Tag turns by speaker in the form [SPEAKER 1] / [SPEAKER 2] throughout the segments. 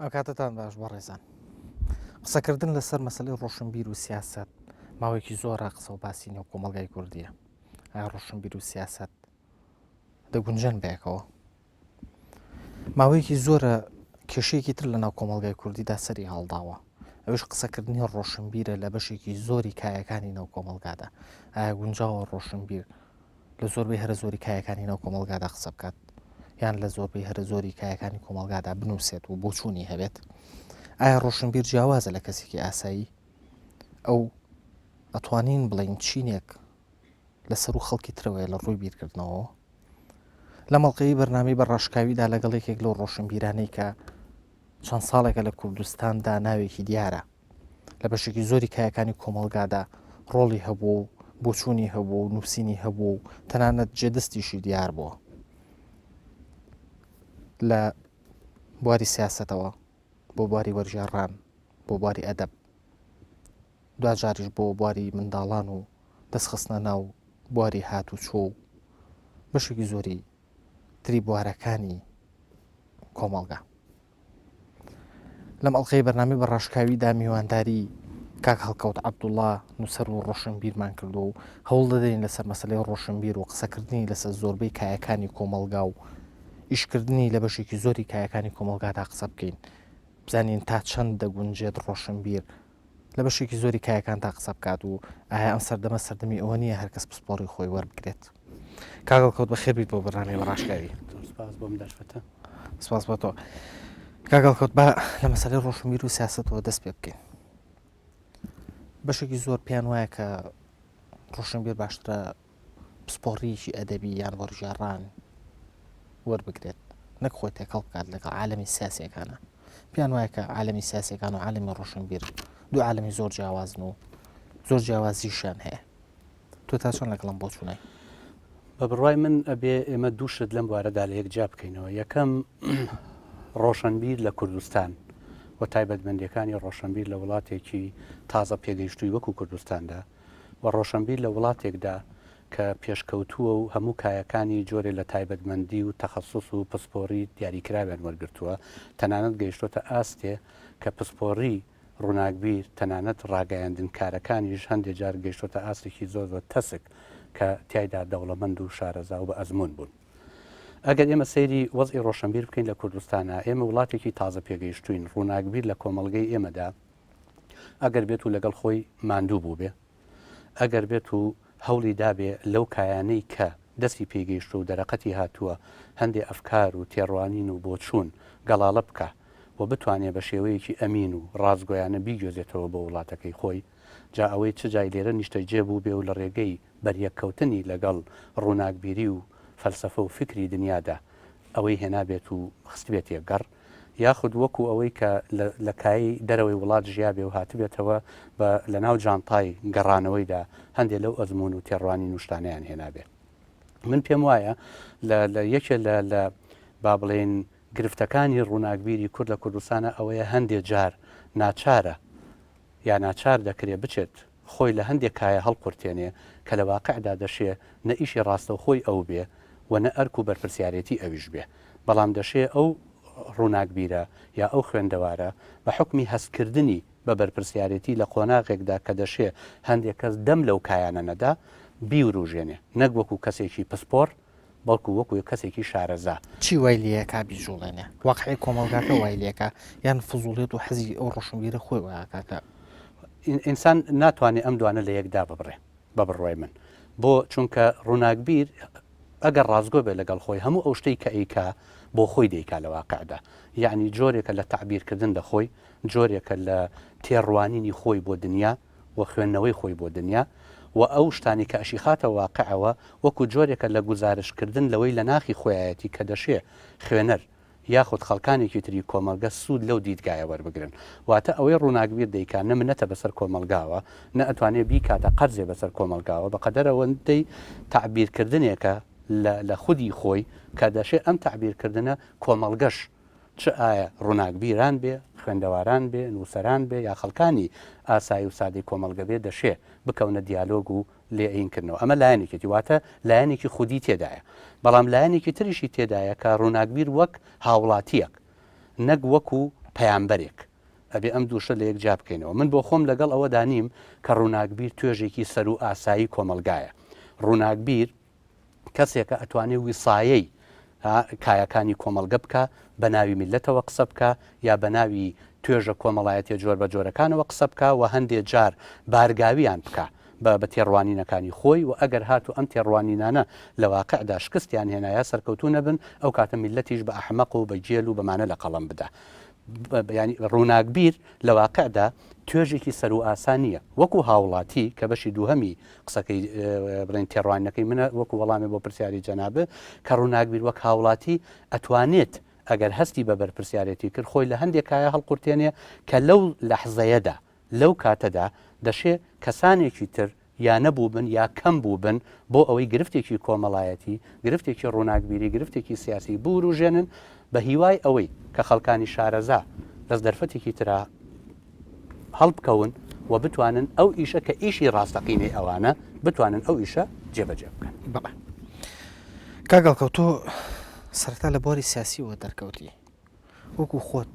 [SPEAKER 1] ئەم کاتەتان باش بەڕێزان. قسەکردن لەسەر مەسەلەی ڕۆشنبیر و سیاسەت ماوەیەکی زۆرە قسە و باسی نێو کۆمەڵگای کوردیە. ئایا ڕۆشنبیر و سیاسەت دەگونجێن بەیەکەوە؟ ماوەیەکی زۆرە کێشەیەکی تر لەناو کۆمەڵگای کوردیدا سەری هەڵداوە، ئەویش قسەکردنی ڕۆشنبیرە لە بەشێکی زۆری کایەکانی ناو کۆمەڵگادا. ئایا گونجاوە ڕۆشنبیر لە زۆربەی هەرە زۆری کایەکانی ناو کۆمەڵگادا قسە بکات یان لە زۆربەی هەرە زۆری کایەکانی کۆمەڵگادا بنووسێت و بۆچوونی هەبێت؟ ئایا ڕۆشنبیر جیاوازە لە کەسێکی ئاسایی؟ ئەو ئەتوانین بڵێین چینێک لە سەروو خەڵکی ترەوەیە لە ڕووی بیرکردنەوەوە. لەم ئەڵقەی بەرنامەی بە ڕاشکاویدا لەگەڵ یەکێک لەو ڕۆشنبیرانەی کە چەند ساڵێکە لە کوردستاندا ناوێکی دیارە لە بەشێکی زۆری کایەکانی کۆمەڵگادا ڕۆڵی هەبوو و بۆچوونی هەبوو و نووسینی هەبوو و تەنانەت جێدەستیشی دیار بووە لە بواری سیاسەتەوە بۆ بواری وەرگێڕان بۆ بواری ئەدەب دواجاریش بۆ بواری منداڵان و دەستخستنە ناو بواری هاتوچۆ و بەشێکی زۆری تری بوارەکانی کۆمەڵگا. لەم ئەڵقەی بەرنامەی بە ڕاشکاویدا میوانداری کاک هەڵکەوت عەبدوڵڵا نووسەر و ڕۆشنبیرمان کردووە و هەوڵ دەدەین لەسەر مەسەلەی ڕۆشنبیر و قسەکردنی لەسەر زۆربەی کایەکانی کۆمەڵگا و ئیشکردنی لە بەشێکی زۆری کایەکانی کۆمەڵگادا قسە بکەین بزانین تا چەند دەگونجێت ڕۆشنبیر لە بەشێکی زۆری کایەکاندا قسە بکات و ئایا ئەم سەردەمە سەردەمی ئەوە نییە هەرکەس پسپۆڕی خۆی وەربگرێت. کاک هەڵکەوت بەخێر بیت بۆ بەرنامەی بەڕاشکاوی.
[SPEAKER 2] سپاس بۆم دەرفەتە.
[SPEAKER 1] سپاس بۆ تۆ. کاک هەڵکەوت با لە مەسەلەی ڕۆشنبیر و سیاسەتەوە دەست پێ بکەین. بەشێکی زۆر پێیان وایە کە ڕۆشنبیر باشترە پسپۆڕییەکی ئەدەبی یان وەرگێڕان وەربگرێت نەک خۆی تێکەڵ بکات لەگەڵ عالەمی سیاسیەکانە پێیان وایە کە عالەمی سیاسیەکان و عالەمی ڕۆشنبیر دوو عالەمی زۆر جیاوازن و زۆر جیاوازیشیان هەیە تۆ تا چۆن لەگەڵم بۆچوونای؟
[SPEAKER 2] بە بڕوای من ئەبێ ئێمە دوو شت لەم بوارەدا لە یەک جیا بکەینەوە یەکەم ڕۆشنبیر لە کوردستان و تایبەتمەندیەکانی ڕۆشنبیر لە وڵاتێکی تازە پێگەیشتووی وەکو کوردستاندا و ڕۆشنبیر لە وڵاتێکدا کە پێشکەوتووە و هەموو کایەکانی جۆرێ لە تایبەتمەندی و تەخەسوس و پسپۆڕی دیاریکراویان وەرگرتووە، تەنانەت گەیشتۆتە ئاستێ کە پسپۆڕی ڕووناکبیر، تەنانەت ڕاگەیاندنکارەکانیش هەندێ جار گەیشتۆتە ئاستێکی زۆر زۆر تەسک کە تیایدا دەوڵەمەند و شارەزا و بە ئەزموون بوون. ئەگەر ئێمە سەیری وەزعی ڕۆشنبیر بکەین لە کوردستانا، ئێمە وڵاتێکی تازە پێگەیشتووین، ڕووناکبیر لە کۆمەڵگەی ئێمەدا ئەگەر بێت و لەگەڵ خۆی ماندوو بووبێ، ئەگەر بێت و هەوڵی دابێ لەو کایانەی کە دەستی پێی گەیشتووە و دەرەقەتی هاتووە هەندێ ئەفکار و تێڕوانین و بۆچوون گەڵاڵە بکا و بتوانێ بە شێوەیەکی ئەمین و ڕاستگۆیانە بیگوێزێتەوە بۆ وڵاتەکەی خۆی جا ئەوەی چ جای لێرە نیشتەجێ بووبێ و لە ڕێگەی بەریەککەوتنی لەگەڵ ڕووناکبیری و فەلسەفە و فیکری دنیادا ئەوەی هێنابێت و خستبێتیە گەڕ یاخود وەکو ئەوەی کە لە کایەی دەرەوەی وڵات ژیابێ و هاتبێتەوە بە لە ناو جانتای گەڕانەوەیدا هەندێ لەو ئەزموون و تێڕوانین و شتانەیان هێنابێ. من پێم وایە لە لە یەکێ لە لە با بڵێین گرفتەکانی ڕووناکبیری کورد لە کوردستانە ئەوەیە هەندێ جار ناچارە یا ناچار دەکرێ بچێت خۆی لە هەندێ کایە هەڵقورتێنێ کە لە واقعدا دەشێ نە ئیشی ڕاستەوخۆی ئەو بێ و نە ئەرک و بەرپرسیارێتی ئەویش بێ بەڵام دەشێ ئەو ڕووناکبیرە یا ئەو خوێندەوارە بە حوکمی هەستکردنی بە بەرپرسیارێتی لە قۆناغێکدا کە دەشێ هەندێ کەس دەم لەو کایانە نەدا بیوروژێنێ نەک وەکوو کەسێکی پسپۆڕ بەڵکو وەکو کەسێکی شارەزا.
[SPEAKER 1] چی وای لێئەکا بیجوڵێنێ؟ واقعی کۆمەڵگاکە وای لێکا یان فزوڵیەت و حەزی ئەو ڕۆشنبیرە خۆی وای ئەکا کە.
[SPEAKER 2] ئینسان ناتوانێ ئەم دوانە لە یەک داببڕێ بە بڕوای من. بۆ؟ چونکە ڕووناکبیر ئەگەر ڕاستگۆ بێ لەگەڵ خۆی هەموو ئەو شتەی کە ئەیکا بۆ خۆی دەیکا لە واقعدا. یەعنی جۆرێکە لە تەعبیرکردن لە خۆی، جۆرێکە لە تێڕوانینی خۆی بۆ دنیا، و خوێندنەوەی خۆی بۆ دنیا و ئەو شتانەی کە ئەشیخاتە واقعەوە وەکو جۆرێکە لە گوزارشت کردن لەوەی لە ناخی خۆیایەتی کە دەشێ خوێنەر یاخود خەڵکانێکی تری کۆمەڵگە سوود لەو دیدگایە وەربگرن. واتە ئەوەی ڕووناکبیر دەیکا نە منەتە بەسەر کۆمەڵگاوە نە ئەتوانێ بیکاتە قەرزێ بەسەر کۆمەڵگاوە بە قەدەر ئەوەندەی تەعبیر کردنێکە لە لە خودی خۆی کە دەشێ ئەم تەعبیر کردنە کۆمەڵگەش چ ئایا ڕووناکبیران بێ، خوێندەواران بێ، نووسەران بێ یا خەڵکانی ئاسایی و سادەی کۆمەڵگە بێ دەشێ بکەونە دیالۆگ و لێ کردنەوە. ئەمە لایەنێکێتی واتە لایەنێکی خودی تێدایە. بەڵام لایەنێکی تریشی تێدایە کە ڕووناکبیر وەک هاوڵاتییەک نەک وەکوو. پەیامبەرێک. ئەبێ ئەم دووشە لە یەک جیا بکەینەوە. من بۆ خۆم لەگەڵ ئەوەدا نیم کە ڕووناکبیر توێژێکی سەروو ئاسایی کۆمەڵگایە. ڕووناکبیر کەسێکە ئەتوانێ ویسایەی کایەکانی کۆمەڵگە بکا، بە ناوی میللەتەوە قسە بکا یا بە ناوی توێژە کۆمەڵایەتیە جۆربەجۆرەکانەوە قسە بکا و هەندێ جار بارگاویان بکا بە بە تێڕوانینەکانی خۆی و ئەگەر هاتوو ئەم تێڕوانینانە لە واقعدا شکستیان هێنا یا سەرکەوتوو نەبن ئەو کاتە میللەتیش بە ئەحمەق و بە گێل و بەمانە لە قەڵەم بدا. یانی ڕووناکبیر لە واقعدا توێژێکی سەروو ئاسا نییە وەکو هاوڵاتی کە بەشی دووهەمی قسەکەی بڵێن تێڕوانینەکەی منە وەکو وەڵامێ بۆ پرسیاری جەنابت کە ڕووناکبیر وەک هاوڵاتی ئەتوانێت ئەگەر هەستی بە بەرپرسیارێتی کرد خۆی لە هەندێک کایە هەڵقورتێنێ کە لەو لەحزەیەدا لەو کاتەدا دەشێ کەسانێکی تر یا نەبووبن یا کەم بووبن بۆ ئەوەی گرفتێکی کۆمەڵایەتی، گرفتێکی ڕووناکبیری، گرفتێکی سیاسی بوروژێنن، بە هیوای ئەوەی کە خەڵکانی شارەزا لەس دەرفەتێکی ترا هەڵبکەون و بتوانن ئەو ئیشە کە ئیشی ڕاستەقینەی ئەوانە بتوانن ئەو ئیشە جێبەجێ بکەن.
[SPEAKER 1] بەڵێ. کاک هەڵکەوت تۆ سەرەتا لە بواری سیاسیەوە دەرکەوتی. وەکو خۆت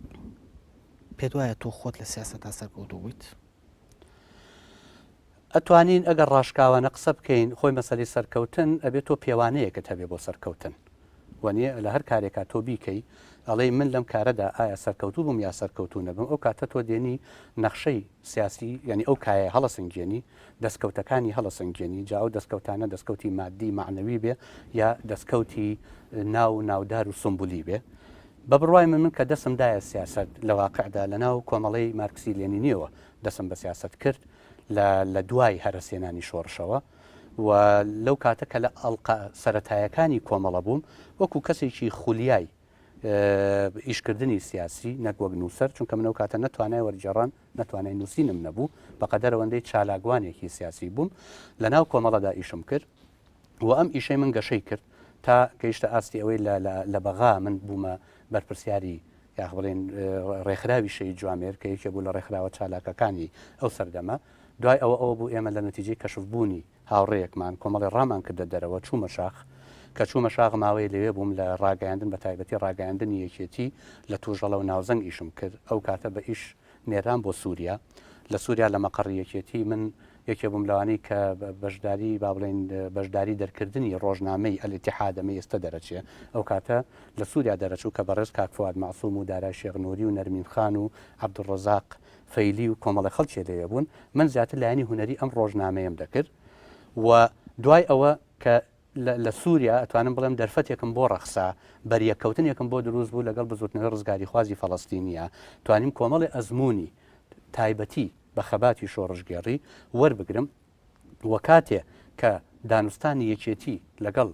[SPEAKER 1] پێت وایە تۆ خۆت لە سیاسەتا سەرکەوتوو بوویت؟
[SPEAKER 2] ئەتوانین ئەگەر ڕاشکاوانە قسە بکەین خۆی مەسەلەی سەرکەوتن ئەبێ تۆ پێوانەیەکت هەبێ بۆ سەرکەوتن وەنیە لە هەر کارێکا تۆ بیکەی ئەڵێی من لەم کارەدا ئایا سەرکەوتوو بووم یا سەرکەوتوو نەبم ئەو کاتە تۆ دێنی نەخشەی سیاسی یعنی ئەو کایە هەڵەسەنگێنی دەستکەوتەکانی هەڵەسەنگێنی جا ئەو دەستکەوتانە دەستکەوتی مادی مەعنەوی بێ یا دەستکەوتی ناو ناودار و سمبولی بێ بە بڕوای من من کە دەسم دایە سیاسەت لە واقعدا لە ناو کۆمەڵەی مارکسی لێنینیەوە دەسم بە سیاسەت کرد لە لە دوای هەرەسهێنانی شۆڕشەوە و لەو کاتە کە لە ئەڵقە سەرەتایەکانی کۆمەڵە بووم وەکو کەسێکی خولیای ئیشکردنی سیاسی نەک وەک نووسەر چونکە من ئەو کاتە نە توانای وەرگێڕان نە توانای نووسینم نەبوو بەقەدەر ئەوەندەی چالاکوانێکی سیاسی بووم لە ناو کۆمەڵەدا ئیشم کرد و ئەم ئیشەی من گەشەی کرد تا گەیشتە ئاستی ئەوەی لە بەغا من بوومە بەرپرسیاری یاخ بڵێن ڕێکخراوی شەهید جوامێر کە یەکێ بوو لە ڕێکخراوە چالاکەکانی ئەو سەردەمە دوای ئەوە ئەوە بوو ئێمە لە نەتیجەی کەشف بوونی هاوڕێیەکمان کۆمەڵی ڕامان کردە دەرەوە چوومە شاخ کە چوومە شاخ ماوەی لەوێ بووم لە ڕاگەیاندن بە تایبەتی ڕاگەیاندنی یەکێتی لە توژەڵە و ناوزەنگ ئیشم کرد ئەو کاتە بە ئیش نێرام بۆ سووریا لە سووریا لە مەقەڕی یەکێتی من یەکێ بووم لەوانەی کە بەشداری با بڵێین بەشداری دەرکردنی ڕۆژنامەی الاتحاد ئەمەی ئێستە دەرەچێ ئەو کاتە لە سووریا دەرەچوو کە بەڕێز کاک فواد مەعسوم و دارای شێخ نوری و نەرمین خان و عەبدولڕەزاق فەیلی و کۆمەڵە خەڵکێ لەوێ بوون من زیاتر لایەنی هونەری ئەم ڕۆژنامەیەم دەکرد و دوای ئەوە کە لە سووریا ئەتوانم بڵێم دەرفەتێکم بۆ ڕەخسا، بەریەککەوتنێکم بۆ دروست بوو لەگەڵ بزووتنەوەی ڕزگاریخوازی فەڵەستینییە، توانیم کۆمەڵێ ئەزموونی تایبەتی بە خەباتی شۆڕشگێڕی وەربگرم و کاتێ کە دانوستانی یەکێتی لەگەڵ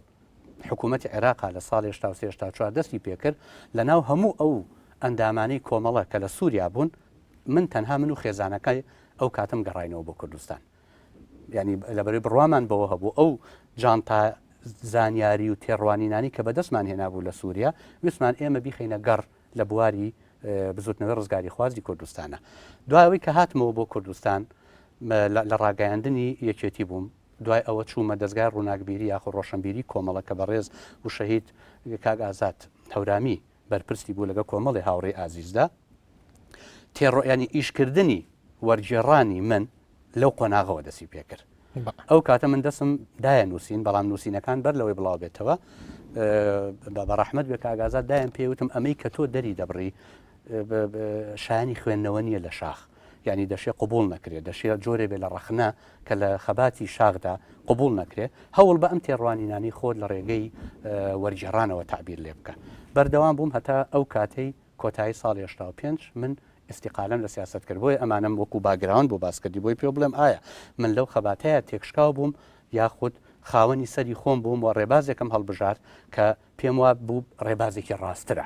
[SPEAKER 2] حکوومەتی عێراقا لە ساڵی 83 84 دەستی پێکرد، لەناو هەموو ئەو ئەندامانەی کۆمەڵە کە لە سووریا بوون، من تەنها من و خێزانەکەی ئەو کاتەم گەڕاینەوە بۆ کوردستان. یانی لەبەرەی بڕوامان بەوە هەبوو ئەو جانتا زانیاری و تێڕوانینانی کە بەدەستمان هێنابوو لە سووریا ویستمان ئێمە بیخەینە گەڕ لە بواری بزوتنەوەی ڕزگاریخوازی کوردستانە دوای ئەوەی کە هاتمەوە بۆ کوردستان لە ڕاگەیاندنی یەکێتی بووم دوای ئەوە چوومە دەستگای ڕووناکبیری یاخۆ ڕۆشنبیری کۆمەڵە کە بەڕێز و شەهید کاک ئازاد هەورامی بەرپرسی بوو لەگەڵ کۆمەڵی هاوڕێی ئازیزدا تێڕۆ ینی ئیشکردنی وەرگێڕانی من لەو قۆناغەوە دەسی پێکرد ئەو کاتە من دەسم دایە نووسین بەڵام نووسینەکان بەر لەوەی بڵاو بێتەوە بە ڕەحمەت بێ کاگازات دایم پێوتم ئەمەی کە تۆ دەری دەبڕی شایانی خوێندنەوە نییە لە شاخ یعنی دەشێ قوبول نەکرێت دەشێ جۆرێ بێ لە ڕەخنە کە لە خەباتی شاخدا قوبول نەکرێ هەوڵ بە ئەم تێڕوانینانی خۆت لە ڕێگەی وەرگێڕانەوە تعبیر لێ بکە بەردەوام بووم هەتا ئەو کاتەی کۆتایی ساڵی 85 من ئیستیقالەم لە سیاسەت کرد بۆیە ئەمانەم وەکو background بۆ باس کردی بۆی پێ بڵێم ئایا من لەو خەباتەیە تێکشکاو بووم یاخود خاوەنی سەری خۆم بووم و ڕێبازێکم هەڵبژارد کە پێم وا بوو ڕێبازێکی ڕاسترە.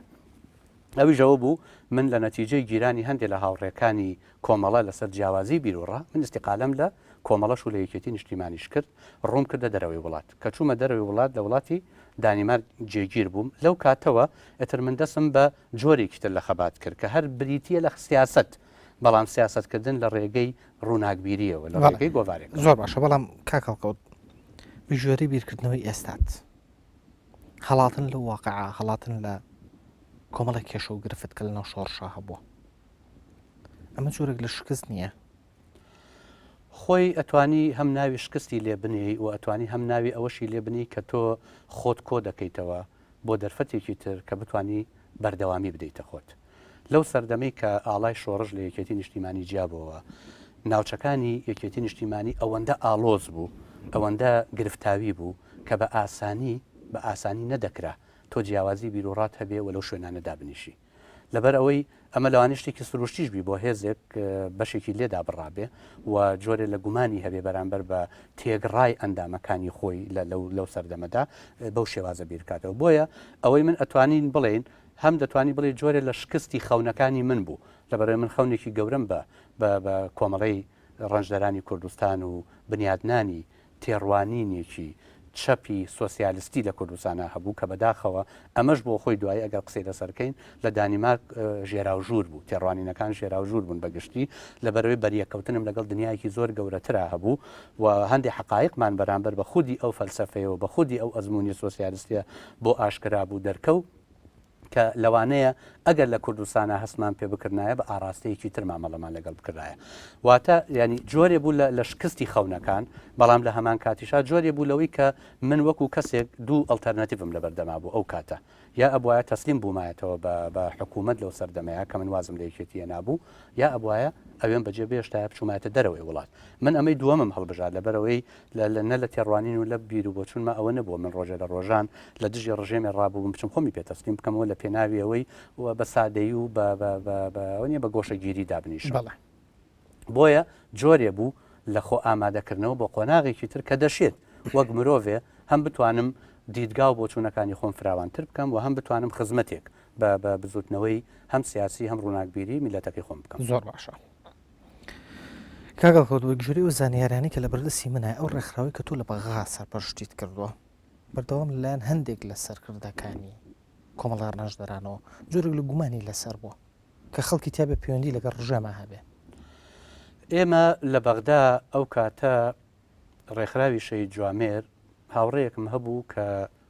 [SPEAKER 2] ئەویش ئەوە بوو من لە نەتیجەی گیرانی هەندێ لە هاوڕێکانی کۆمەڵە لەسەر جیاوازی بیروڕا من ئیستیقالەم لە کۆمەڵەش و لە یەکێتی نیشتیمانیش کرد ڕووم کردە دەرەوەی وڵات کە چوومە دەرەوەی وڵات لە وڵاتی دانیمارک جێگیر بووم لەو کاتەوە ئیتر من دەسم بە جۆرێکی تر لە خەبات کرد کە هەر بریتییە لە سیاسەت، بەڵام سیاسەتکردن لە ڕێگەی ڕووناکبیرییەوە، لە ڕێگەی گۆڤارێکەوە.
[SPEAKER 1] زۆر باشە، بەڵام کاک هەڵکەوت بەگوێرەی بیرکردنەوەی ئێستات، هەڵاتن لەو واقعە، هەڵاتن لە کۆمەڵێک کێشە و گرفت کە لەناو شۆڕشا هەبووە. ئەمە جۆرێک لە شکست نییە؟
[SPEAKER 2] خۆی ئەتوانی هەم ناوی شکستی لێ بنێی و ئەتوانی هەم ناوی ئەوەشی لێ بنێی کە تۆ خۆت کۆ دەکەیتەوە بۆ دەرفەتێکی تر کە بتوانی بەردەوامی بدەیتە خۆت. لەو سەردەمەی کە ئاڵای شۆڕش لە یەکێتی نیشتیمانی جیابۆوە، ناوچەکانی یەکێتی نیشتیمانی ئەوەندە ئاڵۆز بوو، ئەوەندە گرفتاوی بوو کە بە ئاسانی بە ئاسانی نەدەکرا تۆ جیاوازی بیروڕات هەبێ و لەو شوێنانە دابنیشی. لەبەر ئەوەی ئەمە لەوانەیە شتێکی سروشتیش بی بۆ هێزێک بەشێکی لێ دابڕابێ و جۆرێ لە گومانی هەبێ بەرامبەر بە تێگڕای ئەندامەکانی خۆی لە لەو سەردەمەدا بەو شێوازە بیرکاتەوە. بۆیە ئەوەی من ئەتوانین بڵێین هەم دەتوانی بڵێی جۆرێ لە شکستی خەونەکانی من بوو، لەبەرئەوەی من خەونێکی گەورەم بە بە بە کۆمەڵەی ڕەنجدەرانی کوردستان و بنیادنانی تێڕوانینێکی چەپی سۆسیالستی لە کوردستانا هەبوو کە بەداخەوە ئەمەش بۆ خۆی دوایی ئەگەر قسەی لەسەر بکەین لە دانیمارک ژێراوژوور بوو، تێڕوانینەکان ژێراوژوور بوون بە گشتی، لەبەرئەوەی بەریەککەوتنم لەگەڵ دنیایەکی زۆر گەورەترا هەبوو و هەندێ حەقایقمان بەرامبەر بە خودی ئەو فەلسەفەیە و بە خودی ئەو ئەزموونی سۆسیالستیە بۆ ئاشکرا بوو دەرکەو کە لەوانەیە ئەگەر لە کوردستانا هەستمان پێ بکردنایە بە ئاڕاستەیەکی تر مامەڵەمان لەگەڵ بکردایە. واتە یانی جۆرێ بوو لە لە شکستی خەونەکان، بەڵام لە هەمان کاتیشا جۆرێ بوو لەوەی کە من وەکوو کەسێک دوو ئەڵتەرناتیڤم لەبەردەما بوو ئەو کاتە. یا ئەبوایە تەسلیم بوومایەتەوە بە بە حکوومەت لەو سەردەمەیا کە من وازم لە یەکێتی هێنابوو، یا ئەبوایە ئەوێم بەجێ بێشتایە بچوومایەتە دەرەوەی وڵات. من ئەمەی دووەمم هەڵبژارد لەبەرئەوەی لە لە نە لە تێڕوانین و لە بیر و بۆچوونما ئەوە نەبووە من ڕۆژێ لە ڕۆژان لە دژی ڕژێمێ ڕابووبم بچم خۆمی پێ تەسلیم بکەمەوە لە پێناوی ئەوەی و بە سادەیی و بە بە بە بە ئەوە نییە بە گۆشەگیری دابنیشم.
[SPEAKER 1] بەڵێ.
[SPEAKER 2] بۆیە جۆرێ بوو لە خۆ ئامادەکردنەوە بۆ قۆناغێکی تر کە دەشێت وەک مرۆڤێ هەم بتوانم دیدگا و بۆچوونەکانی خۆم فراوانتر بکەم و هەم بتوانم خزمەتێک بە بە بزووتنەوەی هەم سیاسی هەم ڕووناکبیری میللەتەکەی خۆم بکەم.
[SPEAKER 1] زۆر باشە کاک هەڵکەوت، بە گوێرەی ئەو زانیاریانەی کە لە بەردەستی منە، ئەو ڕێکخراوەی کە تۆ لە بەغا سەرپەرشتیت کردووە، بەردەوام لەلایەن هەندێک لە سەرکردەکانی کۆمەڵی ڕەنجدەرانەوە جۆرێک لە گومانی لەسەر بووە کە خەڵکی تیابێ پەیوەندی لەگەڵ ڕژێما هەبێ.
[SPEAKER 2] ئێمە لە بەغدا ئەو کاتە ڕێکخراوی شەهید جوامێر هاوڕێیەکم هەبوو کە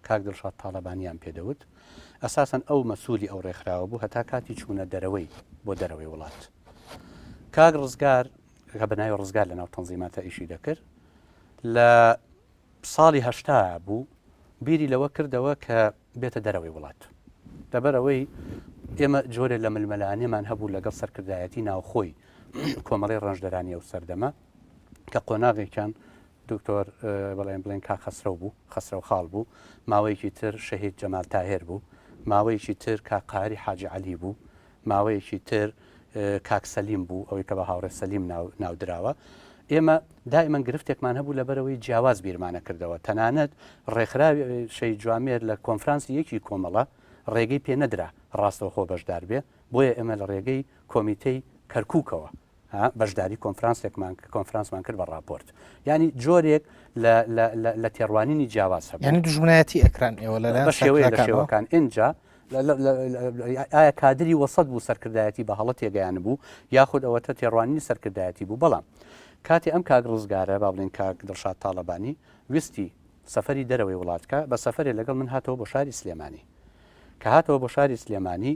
[SPEAKER 2] کاک دڵشاد تاڵەبانیان پێ دەوت، ئەساسەن ئەو مەسولی ئەو ڕێکخراوە بوو هەتا کاتی چوونە دەرەوەی بۆ دەرەوەی وڵات. کاک ڕزگار کە بە ناوی ڕزگار لە ناو تەنزیماتە ئیشی دەکرد لە ساڵی هەشتا بوو بیری لەوە کردەوە کە بێتە دەرەوەی وڵات. لەبەر ئەوەی ئێمە جۆرێ لە ململانێمان هەبوو لەگەڵ سەرکردایەتی ناوخۆی کۆمەڵەی ڕەنجدەرانی ئەو سەردەمە کە قۆناغێکیان دکتۆر بڵێن بڵێن کاک خەسرەو بوو، خەسرەو خاڵ بوو، ماوەیەکی تر شەهید جەمال تاهێر بوو، ماوەیەکی تر کاک قاهری حاجی عەلی بوو، ماوەیەکی تر کاک سەلیم بوو، ئەوەی کە بە هاوڕێ سەلیم ناودراوە. ئێمە دائیمەن گرفتێکمان هەبوو لەبەرئەوەی جیاواز بیرمانەکردەوە، تەنانەت ڕێکخراوی شەهید جوامێر لە کۆنفرانسی یەکی کۆمەڵە ڕێگەی پێ نەدرا ڕاستەوخۆ بەشدار بێ، بۆیە ئێمە لە ڕێگەی کۆمیتەی کەرکووکەوە بەشداری کۆنفرانسێکمان کۆنفرانسمان کرد بە ڕاپۆرت یانی جۆرێک لە لە لە لە تێڕوانینی جیاواز هەبوو.
[SPEAKER 1] یانی دوژمنایەتی ئەکران ئێوە لەلایەن
[SPEAKER 2] بە شێوەیە لە شێوەکان ئینجا ئایا کادری وەسەت بوو سەرکردایەتی بە هەڵە تێگەیانبوو یاخود ئەوەتە تێڕوانینی سەرکردایەتی بوو بەڵام کاتێ ئەم کاک ڕزگارە با بڵێن کاک دڵشاد تاڵەبانی ویستی سەفەری دەرەوەی وڵات کە بە سەفەرێ لەگەڵ من هاتەوە بۆ شاری سلێمانی کە هاتەوە بۆ شاری سلێمانی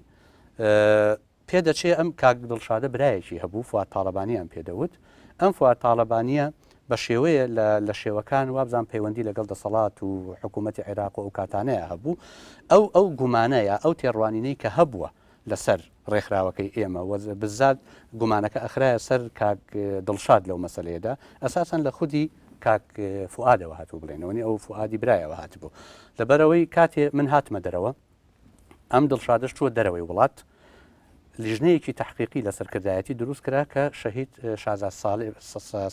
[SPEAKER 2] پێدەچێ ئەم کاک دڵشادە برایەکی هەبوو فواد تاڵەبانیان پێ دەوت، ئەم فواد تاڵەبانیە بە شێوەیە لە لە شێوەکان وابزانم پەیوەندی لەگەڵ دەسەڵات و حکوومەتی عێراق و ئەو کاتانەیا هەبوو، ئەو ئەو گومانە یا ئەو تێڕوانینەی کە هەبووە لەسەر ڕێکخراوەکەی ئێمە و بزات گومانەکە ئەخرایە سەر کاک دڵشاد لەو مەسەلەیەدا ئەساسەن لە خودی کاک فوئادەوە هاتبوو بڵێنەوە ئەو فوئادی برایەوە هاتبوو لەبەرئەوەی کاتێ من هاتمە دەرەوە ئەم دڵشادەش چووە دەرەوەی وڵات، لیژنەیەکی تەحقیقی لە سەرکردایەتی دروست کرا کە شەهید شازاد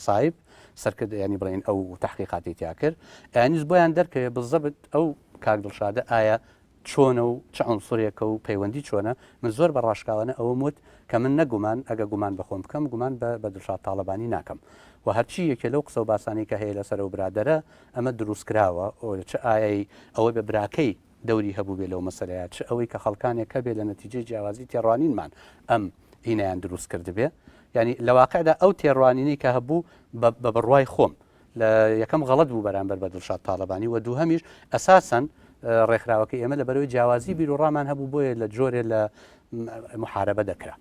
[SPEAKER 2] سایب سەرکردە ینی بڵێن ئەو تەحقیقاتی تیا کرد ئەیانیز بۆیان دەرکەوێ بزەبت ئەو کاک دڵشادە ئایا چۆنە و چ عنصرێکە و پەیوەندی چۆنە من زۆر بە ڕاشکاوانە ئەوەم وت کە من نەگومان ئەگە گومان بەخۆم بکەم گومان بە بە دڵشاد تاڵەبانی ناکەم و هەرچی یەکێ لەو قسە و باسانەی کە هەیە لەسەر ئەو برادەرە ئەمە دروستکراوە چ ئایای ئەوە بە براکەی دەوری هەبووبێ لەو مەسەلەیە، چ ئەوەی کە خەڵکانێک هەبێ لە نەتیجەی جیاوازی تێڕوانینمان ئەم هینەیان دروست کردبێ. یانی لە واقعدا ئەو تێڕوانینەی کە هەبوو بە بە بڕوای خۆم لە یەکەم غەڵەت بوو بەرامبەر بە دڵشاد تاڵەبانی و دووهەمیش ئەساسەن ڕێکخراوەکەی ئێمە لە بەرەوەی جیاوازی بیروڕامان هەبوو بۆیە لە جۆرێ لە محاربە دەکرا.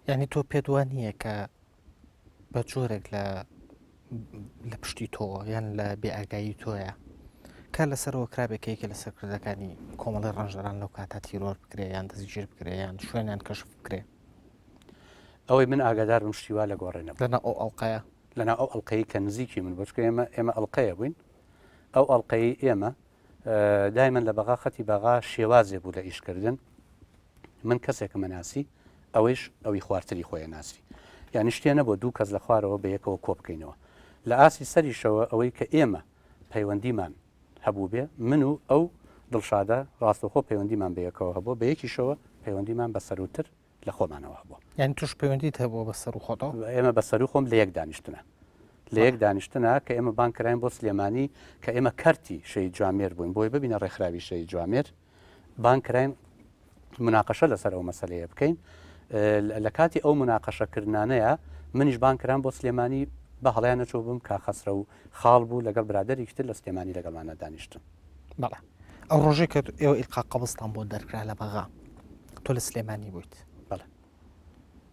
[SPEAKER 1] یانی تۆ پێت وا نییە کە بە جۆرێک لە لە پشتی تۆوە یان لە بێئاگایی تۆیە کار لەسەرەوە کرابێ کە یەکێ لە سەرکردەکانی کۆمەڵی ڕەنجدەران لەو کاتە تیرۆر بکرێ یان دەستگیر بکرێ یان شوێنیان کەشف بکرێ؟
[SPEAKER 2] ئەوەی من ئاگادار بم شتی وا لە گۆڕێ نەبوو.
[SPEAKER 1] لەناو ئەو ئەڵقەیە؟
[SPEAKER 2] لەناو ئەو ئەڵقەی کە نزیکی من بوو، چونکە ئێمە ئێمە ئەڵقەیە بووین، ئەو ئەڵقەی ئێمە دایمەن لە بەغا خەتی بەغا شێوازێ بوو لە ئیشکردن، من کەسێکم ئەناسی ئەوەیش ئەوی خوارتری خۆی ئەناسی یانی شتێ نەبووە دوو کەس لە خوارەوە بە یەکەوە کۆ بکەینەوە لە ئاستی سەریشەوە ئەوەی کە ئێمە پەیوەندیمان هەبوو بێ من و ئەو دڵشادە ڕاستەوخۆ پەیوەندیمان بە یەکەوە هەبووە بە یەکیشەوە پەیوەندیمان بە سەرووتر لە خۆمانەوە هەبووە.
[SPEAKER 1] یانی تۆش پەیوەندیت هەبووە بە سەروو خۆتەوە؟
[SPEAKER 2] ئێمە بە سەروو خۆم لە یەک دانیشتنە. لە یەک دانیشتنە کە ئێمە بانگ کراین بۆ سلێمانی کە ئێمە کەرتی شەهید جوامێر بووین بۆی ببینە ڕێکخراوی شەهید جوامێر بانگ کراین مناقەشە لەسەر ئەو مەسەلەیە بکەین لە کاتی ئەو مناقەشەکردنانەیە منیش بانگ کرام بۆ سلێمانی بە هەڵیان نەچوو بووم کا خەسرە و خاڵ بوو لەگەڵ برادێکی تر لە سلێمانی لەگەڵمانە دانیشتن.
[SPEAKER 1] بەڵێ ئەو ڕۆژێک کە ئێوە ئیلقا قەبزتان بۆ دەرکرا لە بەغا تۆ لە سلێمانی بوویت
[SPEAKER 2] بەڵێ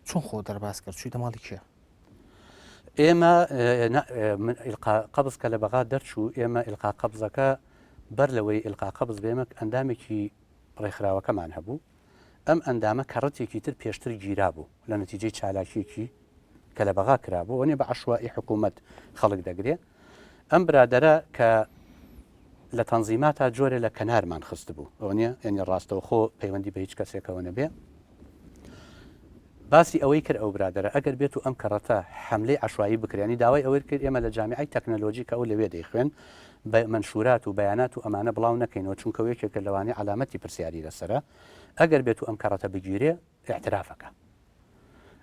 [SPEAKER 1] چۆن خۆ دەرباز کرد چوویتە ماڵی کێ؟
[SPEAKER 2] ئێمە ئیلقا قەبز کە لە بەغا دەرچوو ئێمە ئیلقا قەبزەکە بەر لەوەی ئیلقا قەبز بێ ئێمە ئەندامێکی ڕێکخراوەکەمان هەبوو ئەم ئەندامە کەڕەتێکی تر پێشتر گیرابوو لە نەتیجەی چالاکیەکی کە لە بەغا کرابوو ئەوە نیە بە عەشوائی حکوومەت خەڵک دەگرێ ئەم برادەرە کە لە تەنزیماتا جۆرێ لە کەنارمان خستبوو ئەوە نیە یعنی ڕاستەوخۆ پەیوەندی بە هیچ کەسێکەوە نەبێ باسی ئەوەی کرد ئەو برادەرە ئەگەر بێت و ئەم کەڕەتە حەملەی عەشوایی بکرێ یانی داوای ئەوەی کرد ئێمە لە جامیعەی تەکنەلۆجی کە ئەو لەوێ دەیخوێند بە مەنشورات و بەیانات و ئەمانە بڵاو نەکەینەوە چونکە ئەو یەکێکە لەوانەی عەلامەتی پرسیاری لەسەرە ئەگەر بێت و ئەم کەڕەتە بگیرێ ئیعتراف ئەکا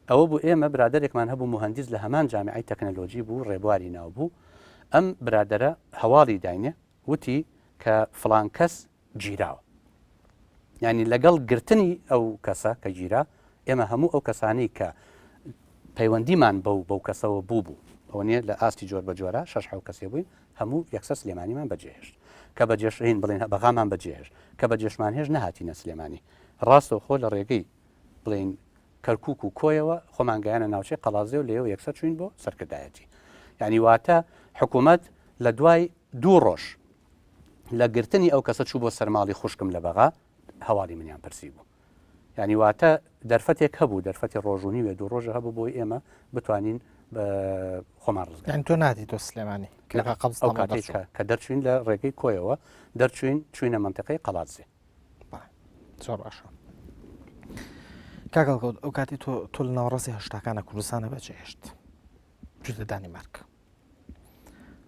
[SPEAKER 2] ئەوە بوو ئێمە برادەرێکمان هەبوو موهەندیس لە هەمان جامیعەی تەکنەلۆجی بوو ڕێبواری ناو بوو ئەم برادەرە هەواڵی داینێ وتی کە فڵان کەس گیراوە یعنی لەگەڵ گرتنی ئەو کەسە کە گیرا ئێمە هەموو ئەو کەسانی کە پەیوەندیمان بەو بەو کەسەوە بوو بوو ئەوە نیە لە ئاستی جۆر بە جۆرە شەش حەو کەسێ بووین هەموو یەکسەر سلێمانیمان بەجێهێشت کە بەجێشین بڵێن بەغامان بەجێهێشت کە بەجێشمان هێشت نەهاتینە سلێمانی ڕاستەوخۆ لە ڕێگەی بڵێین کەرکوک و کۆیەوە خۆمان گەیانە ناوچەی قەڵادزێ و لێیەوە یەکسەر چووین بۆ سەرکردایەتی یعنی واتە حکوومەت لە دوای دوو ڕۆژ لە گرتنی ئەو کەسە چوو بۆ سەر ماڵی خوشکم لە بەغا هەواڵی منیان پرسی بوو یعنی واتە دەرفەتێک هەبوو دەرفەتی ڕۆژ و نیوێ دوو ڕۆژە هەبوو بۆی ئێمە بتوانین خۆمان ڕزگار
[SPEAKER 1] یعنی تۆ ناتی تۆ سلێمانی کە قەبز
[SPEAKER 2] ئەو کاتێک کە دەرچوین لە ڕێگەی کۆیەوە دەرچوین چوینە منطقەی قەڵادزێ
[SPEAKER 1] زۆر باشە کاک هەڵکەوت ئەو کاتی تۆ تۆ لە ناوەڕاستی هەشتاکانە کوردستانە بەجێهێشت چوویتە دانیمارک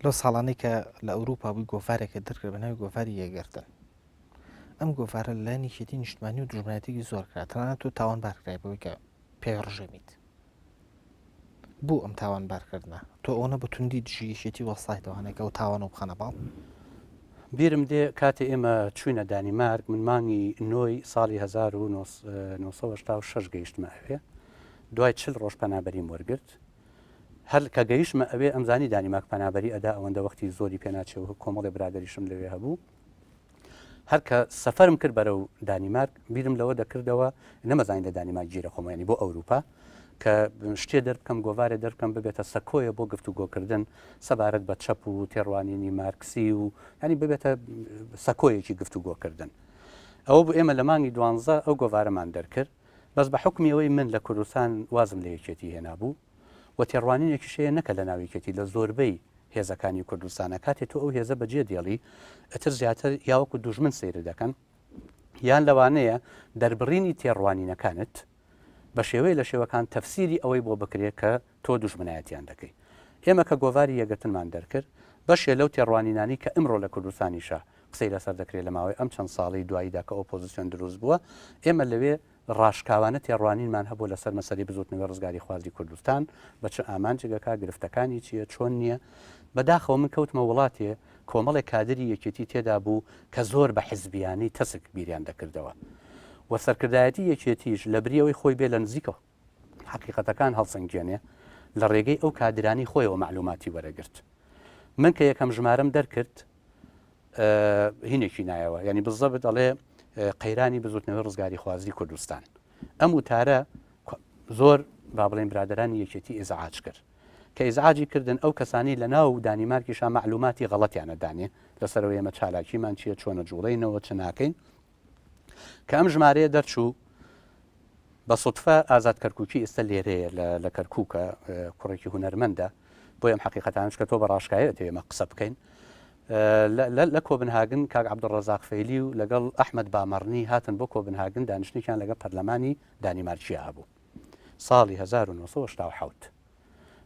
[SPEAKER 1] لەو ساڵانەی کە لە ئەوروپا بووی گۆڤارێکە دەرکرد بە ناوی گۆڤاری یەکگرتن ئەم گۆڤارە لەلایەن یەکێتی نیشتمانی و دوژمنایەتێکی زۆر کرا تەنانەت تۆ تاوانبار کرای بەوەی کە پیاوی ڕژێمیت بۆ ئەم تاوانبارکردنە؟ تۆ ئەوەنە بە توندی دژی یەکێتی وەستایتەوە هەنێک ئەو تاوانە بخەنە پاڵ؟
[SPEAKER 2] بیرم دێ کاتێ ئێمە چووینە دانیمارک، من مانگی نۆی ساڵی 1986 گەیشتمە ئەوێ، دوای چل ڕۆژ پەنابەریم وەرگرت. هەر کە گەیشتمە ئەوێ ئەمزانی دانیمارک پەنابەری ئەدا ئەوەندە وەختی زۆری پێ ناچێ و کۆمەڵێ برادەریشم لەوێ هەبوو. هەر کە سەفەرم کرد بەرەو دانیمارک بیرم لەوە دەکردەوە نەمەزانی لە دانیمارک گیرە خۆم یانی بۆ ئەوروپا کە شتێ دەربکەم گۆڤارێ دەربکەم ببێتە سەکۆیە بۆ گفتوگۆکردن سەبارەت بە چەپ و تێڕوانینی مارکسی و ینی ببێتە سەکۆیەکی گفتوگۆکردن ئەوە بوو ئێمە لە مانگی دوانزە ئەو گۆڤارەمان دەرکرد بەس بە حکمی ئەوەی من لە کوردستان وازم لە یەکێتی هێنابوو و تێڕوانینێکیش هەیە نەکە لە ناو یەکێتی لە زۆربەی هێزەکانی کوردستانە کاتێ تۆ ئەو هێزە بەجێ دێڵی ئەتر زیاتر یا وەکو دوژمن سەیرت دەکەن یان لەوانەیە دەربڕینی تێڕوانینەکانت بە شێوەیە لە شێوەکان تەفسیری ئەوەی بۆ بکرێت کە تۆ دوژمنایەتیان دەکەی ئێمە کە گۆڤاری یەکگرتنمان دەرکرد بەشێ لەو تێڕوانینانی کە ئمڕۆ لە کوردستانیشە قسەی لەسەر دەکرێت لە ماوەی ئەم چەند ساڵەی دواییدا کە ئۆپۆزیسیۆن دروست بووە ئێمە لەوێ ڕاشکاوانە تێڕوانینمان هەبووە لەسەر مەسەلەی بزووتنەوەی ڕزگاریخوازی کوردستان، بە چ ئامانجێک ئەکا، گرفتەکانی چییە، چۆن نییە. بەداخەوە من کەوتمە وڵاتێ کۆمەڵێک کادری یەکێتی تێدا بوو کە زۆر بە حزبیانەی تەسک بیریان دەکردەوە و سەرکردایەتی یەکێتیش لەبری ئەوەی خۆی بێ لە نزیکەوە حەقیقەتەکان هەڵسەنگێنێ لە ڕێگەی ئەو کادرانەی خۆیەوە مەعلوماتی وەرەگرت. من کە یەکەم ژمارەم دەرکرد هینێکی نایەوە یعنی بزەبت ئەڵێ قەیرانی بزوتنەوەی ڕزگاریخوازی کوردستان ئەم وتارە زۆر با بڵێین برادەرانی یەکێتی ئیزعاج کرد. کە ئیزعاجی کردن ئەو کەسانەی لە ناو دانیمارکیشا مەعلوماتی غەڵەتیان ئەدانێ لەسەر ئەوەی ئێمە چالاکیمان چییە، چۆن ئەجوڵێینەوە، چ ناکەین. کە ئەم ژمارەیە دەرچوو بە سوتفە ئازاد کەرکوکی ئێستا لێرەیە لە کەرکوکە کوڕێکی هونەرمەندە بۆ ئەم حەقیقەتانە چونکە تۆ بە ڕاشکاوی ئەتەوێ ئێمە قسە بکەین لە کۆبنهاگن کاک عەبدولڕەزاق فەیلی و لەگەڵ ئەحمەد بامەڕنی هاتن بۆ کۆبنهاگن دانیشتنێکیان لەگەڵ پەرلەمانی دانیمارکیا هەبوو ساڵی 1970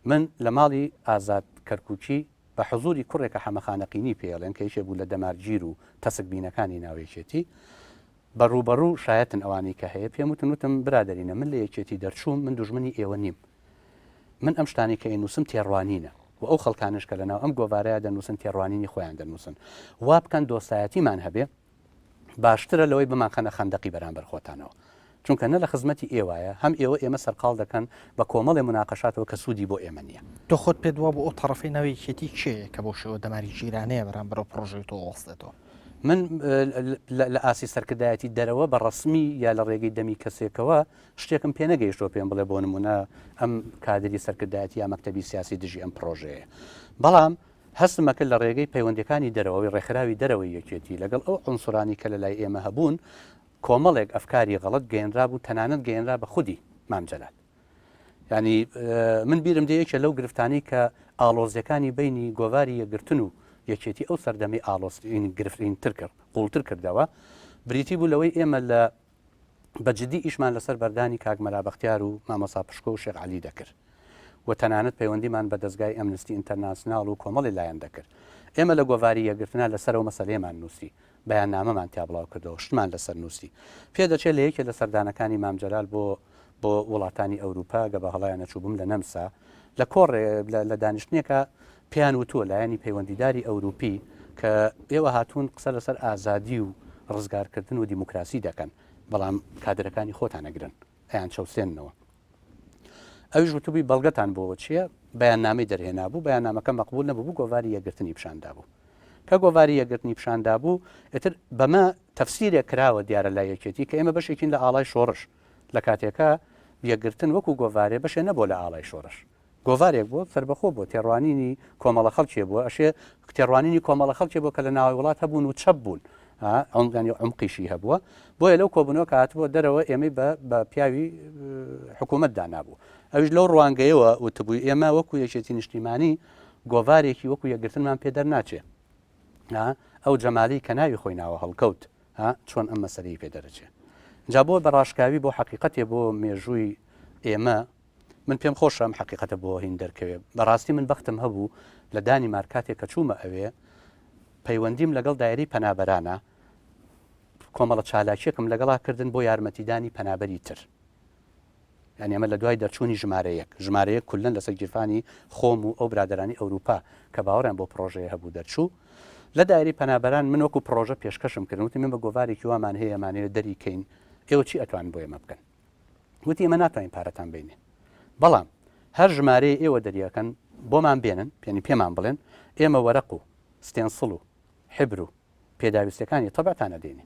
[SPEAKER 2] من لە ماڵی ئازاد کەرکوکی بە حزوری کوڕێک کە حەمە خانەقینی پێڵێن کە یەکێ بوو لە دەمارگیر و تەسک بینەکانی ناو یەکێتی بە ڕووبەڕوو شایەتن ئەوانەی کە هەیە پێم وتن وتم برادەرینە من لە یەکێتی دەرچووم من دوژمنی ئێوە نیم من ئەم شتانەی کە ئەینووسم تێڕوانینە و ئەو خەڵکانەش کە لەناو ئەم گۆڤارەیا دەنووسن تێڕوانینی خۆیان دەنووسن وا بکەن دۆستایەتیمان هەبێ باشترە لەوەی بمانخەنە خەندەقی بەرامبەر خۆتانەوە چونکە نە لە خزمەتی ئێوایە هەم ئێوە ئێمە سەرقاڵ دەکەن بە کۆمەڵێ موناقەشاتەوە کە سوودی بۆ ئێمە نییە.
[SPEAKER 1] تۆ خۆت پێت وابوو ئەو تەڕەفەی ناو یەکێتی کێیە کە بەو شێوە دەماری ژیرانەیە بەرامبەر ئەو پڕۆژەی تۆ وەستێتەوە؟
[SPEAKER 2] من لە ئاستی سەرکردایەتی دەرەوە بە ڕەسمی یا لە ڕێگەی دەمی کەسێکەوە شتێکم پێ نەگەیشتووە پێم بڵێ بۆ نموونە ئەم کادری سەرکردایەتی یا مەکتەبی سیاسی دژی ئەم پڕۆژەیە بەڵام هەستم ئەکرد لە ڕێگەی پەیوەندیەکانی دەرەوەی ڕێکخراوی دەرەوەی یەکێتی لەگەڵ ئەو عونسورانی کە لە لای ئێمە هەبوون کۆمەڵێک ئەفکاری غەڵەت گەیەنرابوو تەنانەت گەیەنرا بە خودی مام جەلال. یانی من بیرم دێ یەکێ لەو گرفتانەی کە ئاڵۆزیەکانی بینی گۆڤاری یەکگرتن و یەکێتی ئەو سەردەمی ئاڵۆزترین گرفترین تر کرد قوڵتر کردەوە بریتی بوو لەوەی ئێمە لە بە جدی ئیشمان لەسەر بەردانی کاک مەلا بەختیار و مامۆسا پشکۆ و شێخ عەلی دەکرد و تەنانەت پەیوەندیمان بە دەزگای ئەمنستی ئینتەرناسناڵ و کۆمەڵی لایەن دەکرد ئێمە لە گۆڤاری یەکگرتنا لەسەر ئەو مەسەلەیەمان نووسی بەیاننامەمان تیا بڵاو کردەوە، شتمان لەسەر نووسی. پێدەچێت لە یەکێ لە سەردانەکانی مام جەلال بۆ بۆ وڵاتانی ئەوروپا، گە بە هەڵەیا نەچووبم لە نەمسا، لە کۆڕێ لە لە دانیشتنێکا پێیان وتووە لایەنی پەیوەندیداری ئەوروپی کە ئێوە هاتوون قسە لەسەر ئازادی و ڕزگارکردن و دیموکراسی دەکەن، بەڵام کادرەکانی خۆتان ئەگرن، ئەیانچەوسێننەوە. ئەویش وتبووی بەڵگەتان بۆ چییە؟ بەیاننامەی دەرهێنابوو، بەیاننامەکە مەقبوول نەبوو، گۆڤاری یەکگرتنی پیشان دابوو. کە گۆڤاری یەکگرتنی پیشان دابوو، ئیتر بەمە تەفسیرێک کراوە دیارە لای یەکێتی کە ئێمە بەشێکین لە ئاڵای شۆڕش، لە کاتێکا یەکگرتن وەکو گۆڤارێ بەشێ نەبووە لە ئاڵای شۆڕش. گۆڤارێک بووە سەربەخۆ بووە، تێڕوانینی کۆمەڵە خەڵکێ بووە، ئەشێ تێڕوانینی کۆمەڵە خەڵکێ بووە کە لە ناوەوەی وڵات هەبوون و چەپ بوون، یانی عومقیشی هەبووە، بۆیە لەو کۆبوونەوە کە هاتبووە دەرەوە ئێمەی بە بە پیاوی حکوومەت دانابوو. ئەویش لەو ڕوانگەیەوە وتبووی ئێمە وەکوو یەکێتی نیشتیمانی گۆڤارێکی وەکوو یەکگرتنمان پێ دەرناچێ. ئەو جەمالی کە ناوی خۆی ناوە هەڵکەوت چۆن ئەم مەسەلەی پێ دەرەچێ. جا بۆ بە ڕاشکاوی بۆ حەقیقەتێ بۆ مێژووی ئێمە من پێم خۆشە ئەم حەقیقەتە بۆ هین دەرکەوێ. بەڕاستی من بەختم هەبوو لە دانیمارک کاتێک کە چوومە ئەوێ پەیوەندیم لەگەڵ دایرەی پەنابەرانە کۆمەڵە چالاکیەکم لەگەڵا کردن بۆ یارمەتیدانی پەنابەری تر. یانی ئەمە لە دوای دەرچوونی ژمارە یەک، ژمارە یەک کوللەن لەسەر گیرفانی خۆم و ئەو برادەرانی ئەوروپا کە باوەڕیان بۆ پڕۆژەیە هەبوو دەرچوو. لە دایرەی پەنابەران من وەکو پڕۆژە پێشکەشم کردن وتم ئێمە گۆڤارێکی وامان هەیە ئەمانەوێت دەری کەین ئێوە چی ئەتوانن بۆ ئێمە بکەن؟ وتی ئێمە ناتوانین پارەتان بینێ بەڵام هەر ژمارەیە ئێوە دەریەکەن بۆمان بێنن پێنی پێمان بڵێن ئێمە وەرەق و ستێنسڵ و حبر و پێداویستەکانی تەبعتان ئەدەینێ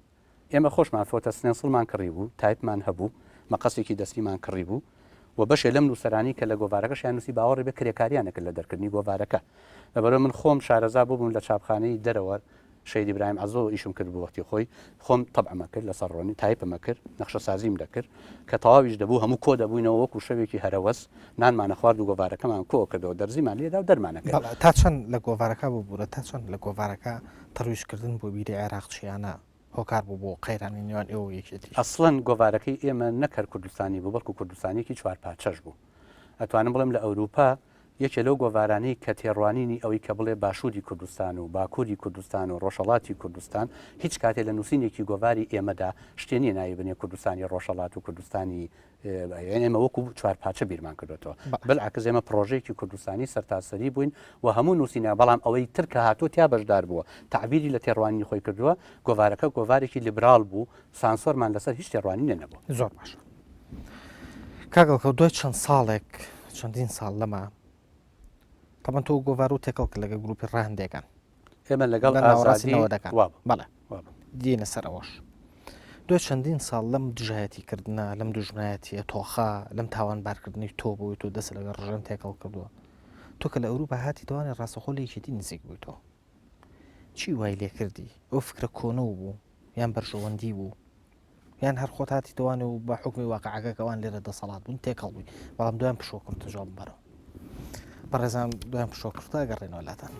[SPEAKER 2] ئێمە خۆشمان فۆتە ستێنسڵمان کڕی بوو تایپمان هەبوو مەقەسێکی دەستیمان کڕی بوو و بەشێ لەم نووسەرانی کە لە گۆڤارەکەشیان نووسی باوەڕی بێ کرێکاریان نەکرد لە دەرکردنی گۆڤارەکە لەبەرئەوە من خۆم شارەزا بووبووم لە چاپخانەی دەرەوە شەهید ئیبراهیم عەزۆ ئیشم کرد بوو وەختی خۆی خۆم تەبعم ئەکرد لەسەر ڕۆنی تایپم ئەکرد نەخشەسازیم دەکرد کە تەواویش دەبوو هەموو کۆ دەبووینەوە وەکو شەوێکی هەرەوەز نانمان ئەخوارد و گۆڤارەکەمان کۆ ئەکردەوە دەرزیمان لێدا و دەرمان ئەکرد.
[SPEAKER 1] بەڵێ تا چەند لە گۆڤارەکە ببورە تا چەند لە گۆڤارەکە تەرویجکردن بۆ بیری عێراقچیانە هۆکار بوو بۆ قەیرانی نێوان ئێوە و یەکێتی؟
[SPEAKER 2] ئەسڵەن گۆڤارەکەی ئێمە نەک هەر کوردستانی بوو بەڵکو کوردستانیەکی چوارپارچەش بوو ئەتوانم بڵێم لە ئەوروپا یەکێ لەو گۆڤارانەی کە تێڕوانینی ئەوەی کە بڵێ باشووری کوردستان و باکووری کوردستان و ڕۆژهەڵاتی کوردستان هیچ کاتێ لە نووسینێکی گۆڤاری ئێمەدا شتێ نییە ناوی بنێ کوردستانی ڕۆژهەڵات و کوردستانی یانی ئێمە وەکو چوارپارچە بیرمان کردوێتەوە بلعکس ئێمە پرۆژەیەکی کوردستانی سەرتاسەری بووین و هەموو نووسینە بەڵام ئەوەی تر کە هاتووە تیا بەشدار بووە تەعبیری لە تێڕوانینی خۆی کردووە گۆڤارەکە گۆڤارێکی لیبرال بوو سانسۆرمان لەسەر هیچ تێڕوانینێ نەبوو.
[SPEAKER 1] زۆر باشە کاک هەڵکەوت دوای چەند ساڵێک چەندین ساڵ لەمە تەبەن تۆ گۆڤار و تێکەڵ کرد لەگە گروپی ڕەهەندێکان
[SPEAKER 2] ئێمە لەگەڵ
[SPEAKER 1] لە ناوەڕاستی
[SPEAKER 2] ئازادی
[SPEAKER 1] نەوەدەکان
[SPEAKER 2] وابوو
[SPEAKER 1] بەڵێ
[SPEAKER 2] وابوو.
[SPEAKER 1] دینە سەر ئەوەش. دوای چەندین ساڵ لەم دژایەتی کردنە، لەم دوژمنایەتیە تۆخە، لەم تاوانبارکردنەی تۆ بۆی تۆ دەست لەگەڵ ڕژێم تێکەڵ کردووە، تۆ کە لە ئەوروپا هاتی توانی ڕاستەخۆ لە یەکێتی نزیک بوویتەوە. چی وای لێکردی؟ ئەو فکرە کۆنە بوو یان بەرژەوەندی بوو یان هەر خۆت هاتی توانێ و بە حکمی واقعەکە کەوان لێرە دەسەڵات بوون تێکەڵ بووی بەڵام دوایان پشۆ کورتە جواب بەرەوە. بەڕێزان دوایان پشۆ کورتە گەڕێنەوە لاتان.